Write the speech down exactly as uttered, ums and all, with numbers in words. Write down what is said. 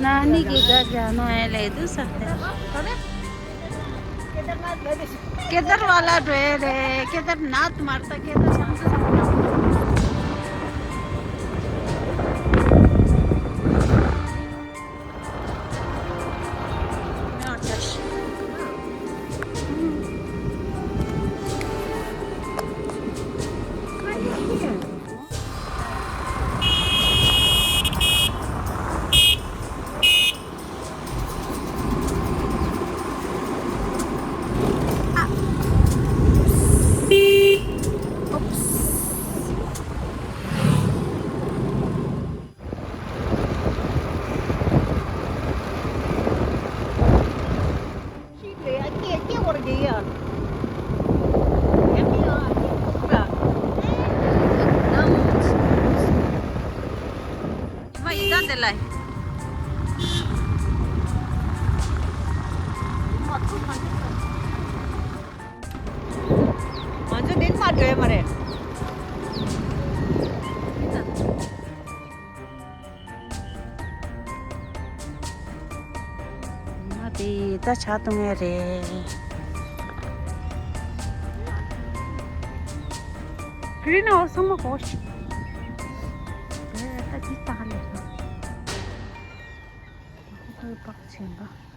नानी के घर जाना है, ले दो साथ। केदार वाला ड्राइवर है, केदारनाथ मारता, केदार མ་ཡི་ད་དེ་ལ། ང་ཚོ་འདི་མ་འགྲོ་ཡ་མ་རེད། ང་དེ་ད་ཆ་གཏོང་ཡ་རེད། ཀྲིན་ཨོ་སོང་མ་གོ་ཤི། ད་ཅི་ལྟ་ལེ། ཁོའི་པགས་ཆེན་པ།